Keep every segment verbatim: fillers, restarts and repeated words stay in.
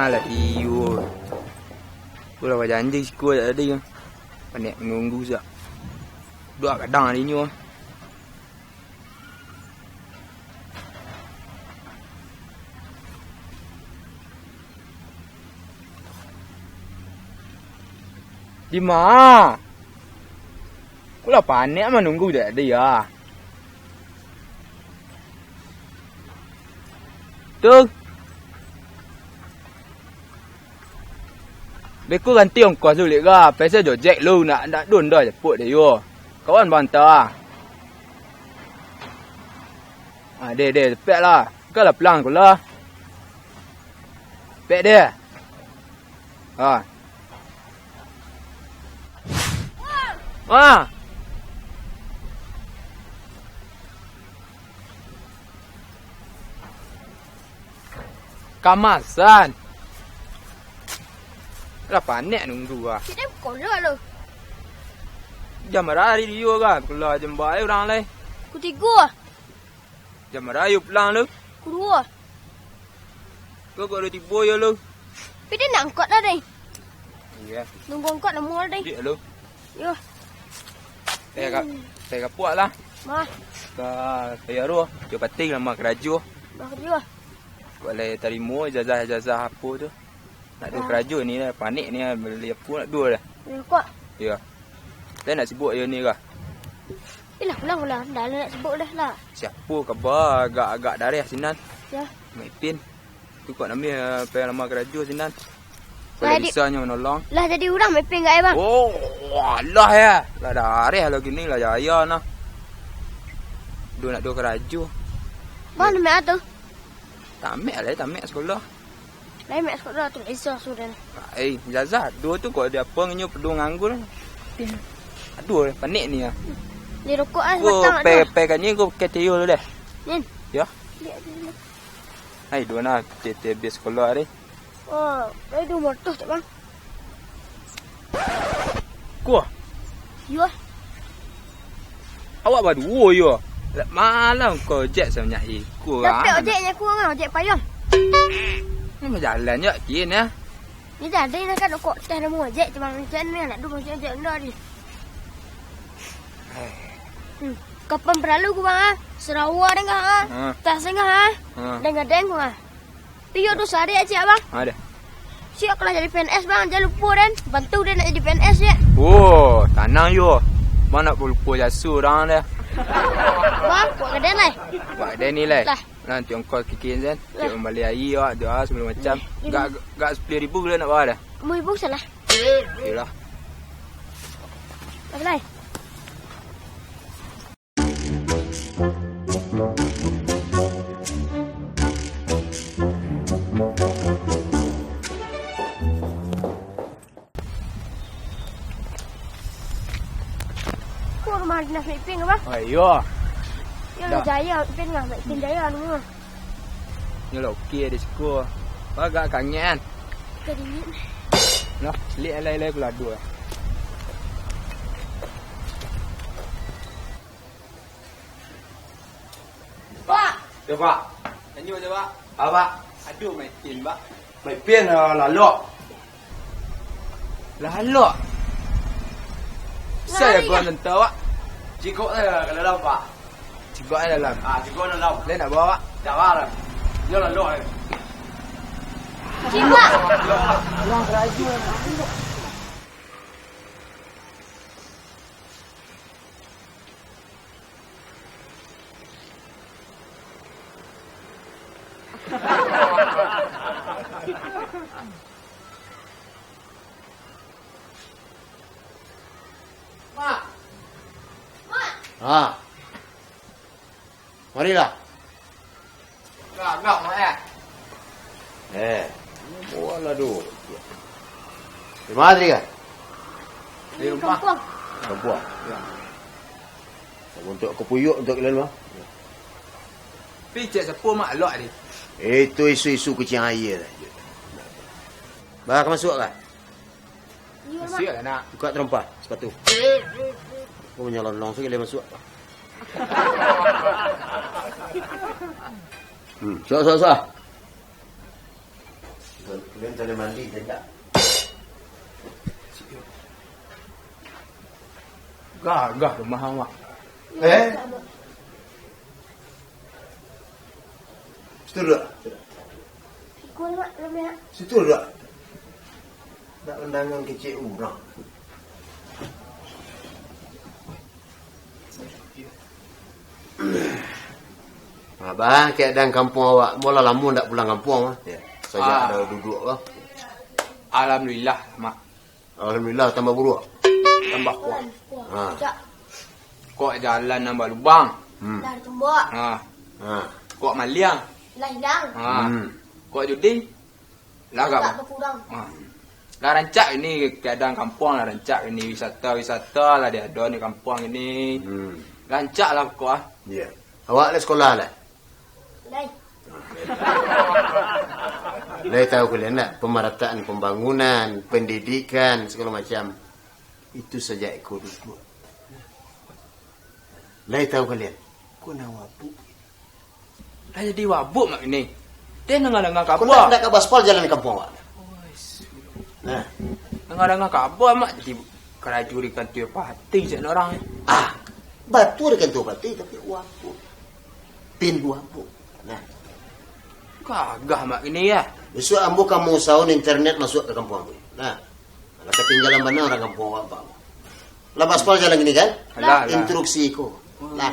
Lah iyo. Aku lah bajanji siko tadi. Panek manunggu sak. Duo gadang ari nyo. Di ma? Aku lah panek manunggu dari tadi, ah. Tu. Beko ganti ongkos lu, Lek, ga. Paisa jo Jack lu, nak, nak dun dah japuk deh, yo. Kawan banta, ah. Ah, deh, deh, cepek lah. Kau lah pulang ko lah. Cepek deh. Ah. Ah. Kamasan. Lah panek nunggu ah. Cik, dah kolok lo. Jam bara ari dio ga? Pukul jam bara urang lai. Pukul tigo ah. Jam bara ayo pulang lo? Pukul duo. Kau kok udah tibo yo lo? Tapi dia nak angkot lah, deh. Iya. Nunggu angkot lama lah, deh. Dik lo. Yo. Saya ka-, saya kapuak lah. Mah. Ka, saya ruh, yo pating lah mah karajo. Mah karajo. Buat lai tarimo ijazah-ijazah apo tu. Nak duo karajo ni lah, panek ni lah, bali apo nak duo lah. Bali rokok? Iyo. Lai nak sibuk yo ni kah? Ilah, pulang lah, dah lah nak sibuk dah lah. Siapo kaba agak-agak dareh sinan? Yo. Mak Ipin. Tu kok namiah, eh, pai lama karajo sinan. Lah, jadi, bisa nyo manolong. Lah jadi urang Mak Ipin gak, eh, Bang? Oh, alah ya. Lah dareh lah kini lah jaya nah. Duo nak duo karajo. Bang, namek a tu? Tamek lah, tamek sekolah. Lai mak sekolah tu, ijazah sudah. Eh, ijazah duo tu kok diapo nginyo pedu nganggur. Aduh, panek ni ah. Di rokok ah, batang pai, aduh. Pai kanyi ko ke tiyo lu deh. Nin. Yo. Lihat dulu. Ai, duo nah, tete habis sekolah deh. Oh, ai duo motor tak, Bang. Kuah. Yo. Awak baduo yo. Lah malam ko ojek sabanyak iko. Dapek ojek nyo kuah, ojek payung. Ni bajalan yo kin ya. Ni jadi nak kan kok teh nemu ojek, cuma ojek ni nak dulu ojek ojek ndo ni. Hmm. Kapan perlu ku bang ah? Sarawa dengah ah. Ha. Tas dengah ah. Ha. Dengah dengah ah. Iyo tu sari aja bang. Ada. Siap kalau jadi P N S bang, jangan lupa den. Bantu den nak jadi P N S ya. Oh, tanang yo. Bang nak lupa jasa orang dah. Bang, buat kedai lai. Buat kedai ni lai. Lah. Nanti ongkos kikin sen. Lah. Cek membali air awak tu ah, sebelum macam. Hmm. Gak, gak sepuluh ribu boleh nak bawa dah. Sepuluh ribu salah. Okey lah. Apa lai? Ko rumah dinas Mak Ipin ko, Bang? Oh, iyo. Yo lah jaya, Mak Ipin lah, Mak Ipin jaya anu mah. Nyo lah oke di siko. Bagak kangen. Kangen. Lah, selik alai-alai pulado lah. Pak! Yo, Pak. Tanyo se, Pak. Apo, Pak? Ado Mak Ipin, Pak. Mak Ipin, ah, lalok. Lalok? Sia nan gua nentau, Pak? Cigok se ka dalam, Pak. Cigok se dalam? Ah, cigok dalam. Lai nak bawa, Pak? Dak bawa lah. Yo lalok lai. Cigok. Yo. Kurang karajo. Mak. Mak. Ha. Marilah. Gagak, Mak, eh. Eh, bualah dulu. Di mana tadi kan? Di rumah. Kampuang. Kampuang. Ya. Untuk kapuyuak, untuk lalu, ah. Pi, cek sapo mak lok tadi? Itu isu-isu kuciang aia lah. Bah, ka masuak kah? Iyo, Mak. Masuak lah, nak. Buka terompa, sepatu. Kau menyalon langsung dia masuk. Hmm, suah, suah, suah. Dia cari mandi, tengok. Gagah rumah awak. Eh? Situ duduk. Situ duduk. Nak undangan kecil urang. Abah, keadaan kampuang awak, mulah lamo ndak pulang kampuang, ah. Ya. Sajak Ah. ada duduk, ah. Alhamdulillah, Mak. Alhamdulillah, tambah buruak. Tambah kuah. Ha. Kok jalan nambah lubang. Hmm. Dah tumbuk. Ha. Ha. Kok maliang. Dah hilang. Ha. Hmm. Kok judi. Lah agak Tak berkurang. Ha. Lah rancak ini keadaan kampuang, lah rancak ini wisata-wisata lah diado di kampuang ini. Hmm. Rancak lah pokok ah. Ya. Awak lah sekolah lah? Lai. Lai tahu kalian nak pemerataan pembangunan, pendidikan, segala macam. Itu saja iko duduk. Lai tahu kalian? Ko nan wabuk. Lah jadi wabuk mak ini. Dia dengar-dengar Ko kabar. Nak, nak ka baspal jalan di kampung awak. Nah. Dengar-dengar kabar mak jadi karajo di kantua patih cak orang. Ah, batua di kantua patih tapi wabuk. Pin wabuk. Nah. Gagah mak ini ya. Besok ambo kamu usahakan internet masuk ke kampung ambo. Nah. Lah katinggalan bana orang kampung awak. Lah baspal jalan gini kan? Alah, alah. Instruksi ko. Lah.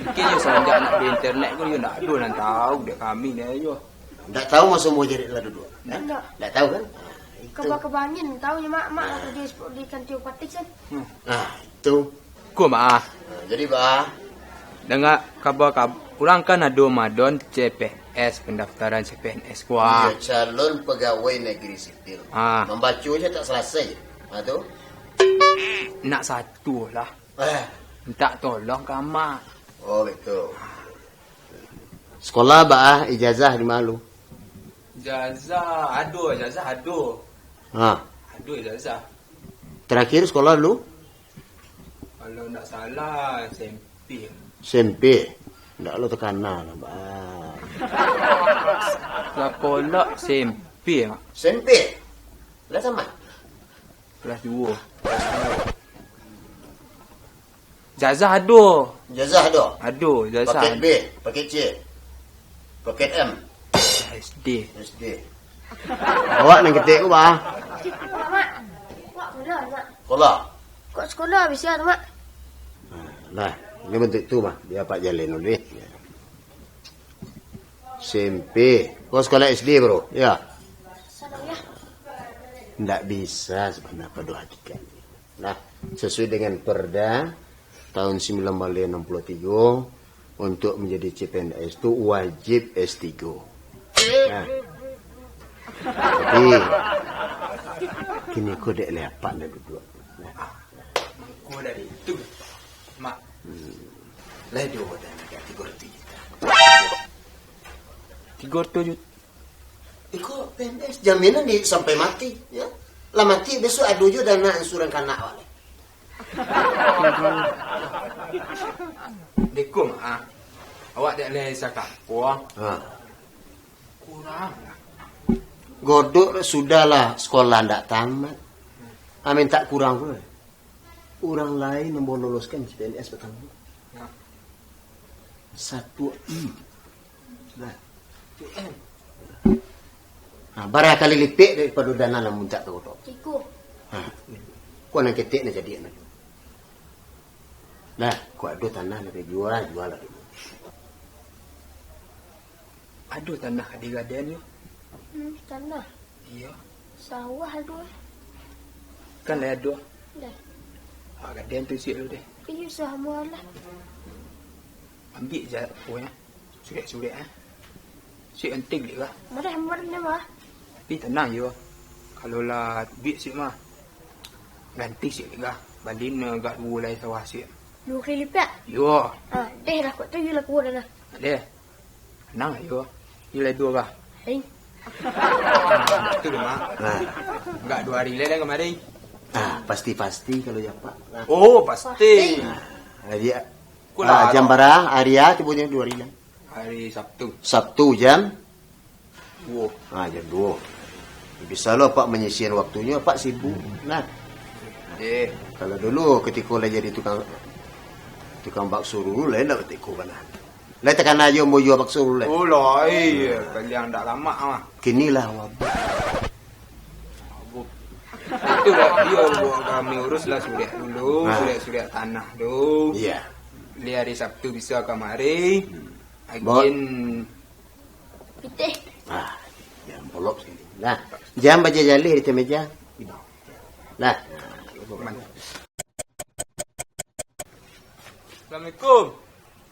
Mungkin yo semenjak nak di internet ko yo ndak ado nan tahu dek kami ni yo. Ndak tahu masa umur jadi lah duduk. Kan? Ndak. Ndak tahu kan? Nah, itu. Kebak-kebak angin tahu je mak, mak Nah. kerja di kantor patik kan? Hmm. Nah, itu. Ko mah. Nah, jadi bah. Dengar kabar kab- urang kan ado madon C P N S, pendaftaran C P N S ko ah. Iya, calon pegawai negeri sipil. Ah. Mambaco je tak selesai. Ha tu. Nak satu lah. Eh. Minta tolong ka mak. Oh, betul. Sekolah bah, ijazah di malu. Ijazah ado, ijazah ado. Ha. Ado ijazah. Terakhir sekolah dulu? Kalau ndak salah S M P. S M P. Ndak lo takana lah bah. Sakolah S M P mak. S M P. Lah sama. Kelas duo. Ijazah ado. Ijazah ado. Ado ijazah. Paket B, paket C, paket M. S D. S D. Awak nan ketek ko bah. Mak, mak. Mak, mak. Sekolah. Kok sekolah bisa tu mak? Nah, ini bentuk tu mah. Biar pak jalan dulu deh. S M P. Kau sekolah S D bro? Ya. Salah ya. Ndak bisa sebenarnya pada hakikat. Nah, sesuai dengan perda tahun sembilan belas enam puluh tiga, untuk menjadi C P N S tu wajib S tiga. Nah. Tapi kini ko dek lepak ndak duduk. Nah. Ko dari itu, mak. Hmm. Lah dua dah nak tiga ratus juta. Tiga ratus juta. Iko P N S jaminan di sampai mati, ya. Lah mati besok ado jo dana ansuran kanak awak. Dek ko, ah. Awak dek leh sakakuang. Ha. Kurang lah. Godok sudahlah sekolah ndak tamat. Amin tak kurang pun. Urang lain nan baru loloskan C P N S patang. Ya. Satu M. Nah. Satu M. Nah, bara kali lipek daripado dana nan mintak tu, Koto. Iko. Ha. Ko nan ketek nan jadi anak. Nah, ko ado tanah nan ka jua, jua lah dulu. Ado tanah di gadaian yo? Hmm, tanah. Iyo. Sawah ado. Kan lai ado. Dah. Ha, gadaian tu isi dulu deh. Iyo, samo lah. Ambiak je, pokoknyo. Surek-surek, eh. Sik ganti duit lah. Murah, murah ni, mah. Tapi tanang yo. Kalau lah duit sik mah. Ganti sik lah. Bali ni agak duo lai sawah sik. Duo kali lipat? Yo. Ah, deh lah, kok tu yo lah kuat dah. Deh. Tanang yo. Yo lah duo lah. Hei. Ah, tu mah. Nah. Agak duo hari lai lah kamari. Ah, pasti-pasti kalau ya, Pak. Nah. Oh, pasti. Pasti. Nah, dia Kok ah, lah jam ado? Bara hari ah tibonyo duo hari lah. Hari Sabtu. Sabtu jam? Duo. Ah, jam duo. Bisa lo Apak manyisian waktunyo, Apak sibuk. Nah, eh, kalau dulu ketiko lah jadi tukang, tukang bakso dulu, lain lah ketiko bana. Lai takana jo ambo jua bakso dulu, lai. Oh, lai, kalian ndak lamak mah. Kini lah wabah. Itu lah, iyo, kami urus lah suriak dulu, ah, suriak-suriak tanah tu. Iya. Lai hari Sabtu bisa kamari. Hmm. Agiah pitih. Ah, ya, amplop sakali. Nah, jam baja jaleh di meja. Nah. Assalamualaikum.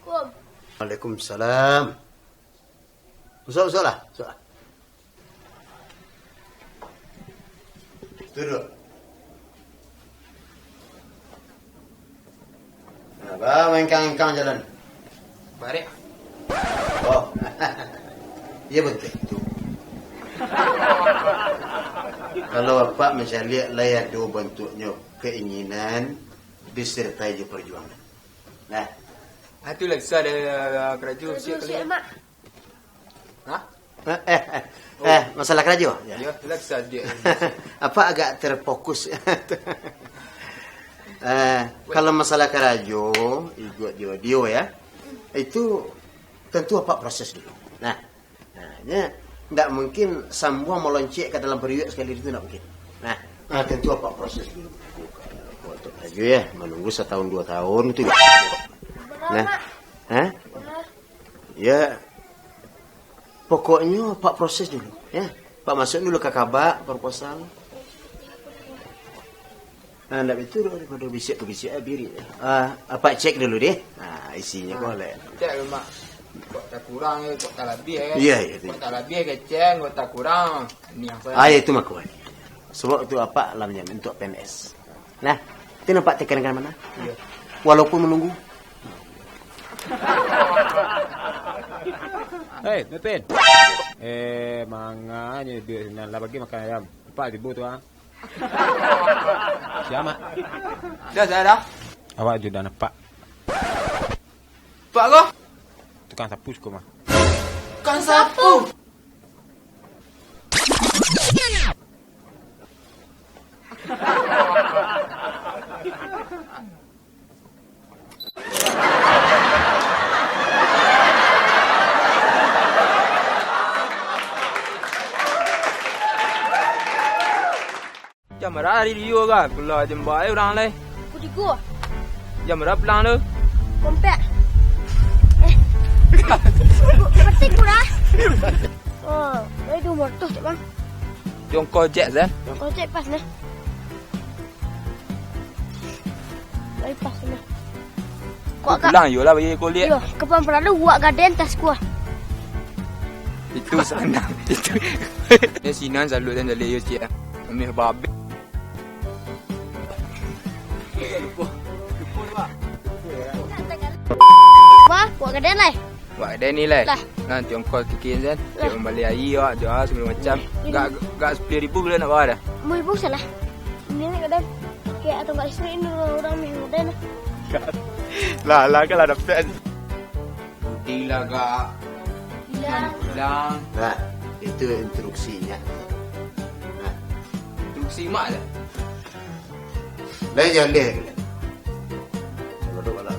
Kum. Waalaikumsalam. Usah, usah lah, usah. Duduak. Nah, ba, maengkang-engkang jalan. Barek. Oh. Iya, betul tu. Kalau Apak mancaliak, lai ado bantuaknyo keinginan disertai jo perjuangan. Nah. Ah, tu lah bisa dah, ah, karajo. Karajo siap, Mak. Hah? Eh, eh, eh. Oh. Eh, masalah karajo? Ya. Ya, tu lah bisa dia. Apak agak terfokus. Eh, kalau masalah karajo, iguak dio, dio ya, itu tentu Apak proses dulu. Nah, nah, nya, ndak mungkin sambuang maloncek ka dalam periuk sakali itu, ndak mungkin. Nah, nah, tentu Apak proses dulu. Untuk karajo ya, manunggu satahun dua tahun tu ya. Nah, hah? Ya, pokoknyo Apak proses dulu, ya. Apak masuk dulu ka kabak, proposal. Nah, ndak batua doh, daripado bisiak ka bisiak, ah, birik. Ah, Apak cek dulu deh. Nah, isinyo kok lek. Cek dulu, Mak. Kok takurang, kok talabiah, eh. Iya, iya, tu. Kok talabiah kecek, kok takurang. Ni apa? Ah, itu mah kuat. Sabab tu Apak lah manjamin untuak P N S. Nah, itu nampak tekan ka mana? Iya. Walaupun manunggu. Hei, Mepin. Eh, manganyo duit sinan lah, bagi makan ayam. Apak tibo tu, ah. Siap, Mak. Dah, dah, dah. Awak jo dah nampak. Pak ko? Tukang sapu siko mah. Tukang sapu? Jam bara ari Rio ka? Pulo jam bara urang lai. Pukul tigo. Jam bara pulang tu? Pukul ampek. Eh. Pukul, pukul tigo lah. Oh, lai duo ratuih, Cik Bang. Jongko cek, Zan. Jongko cek pas nah. Lai pas nah. Kok pulang yo lah bagi kulik. Yo, kapan pernah lu buat gaden tas kuah. Itu sanang. Itu. Ni sinan salut dan jaleh yo, Cik. Ameh babek. Wah, buat gaden lai. Buat gaden ni lai. Lah. Nanti ongkos kikin kan. Lah. Tiok mambali aia, awak jual segala macam. Ini. Gak, gak sepuluh ribu bulan nak bawa dah. Sepuluh ribu salah. Ini ni gaden. Kayak atau gak istri ini orang-orang ni gaden. Lah, lah, kan lah dapat. Budi lah gak. Hilang. Hilang. Nah, itu instruksinya. Nah. Instruksi mak dah. Lai jaleh. Kalau dok lah.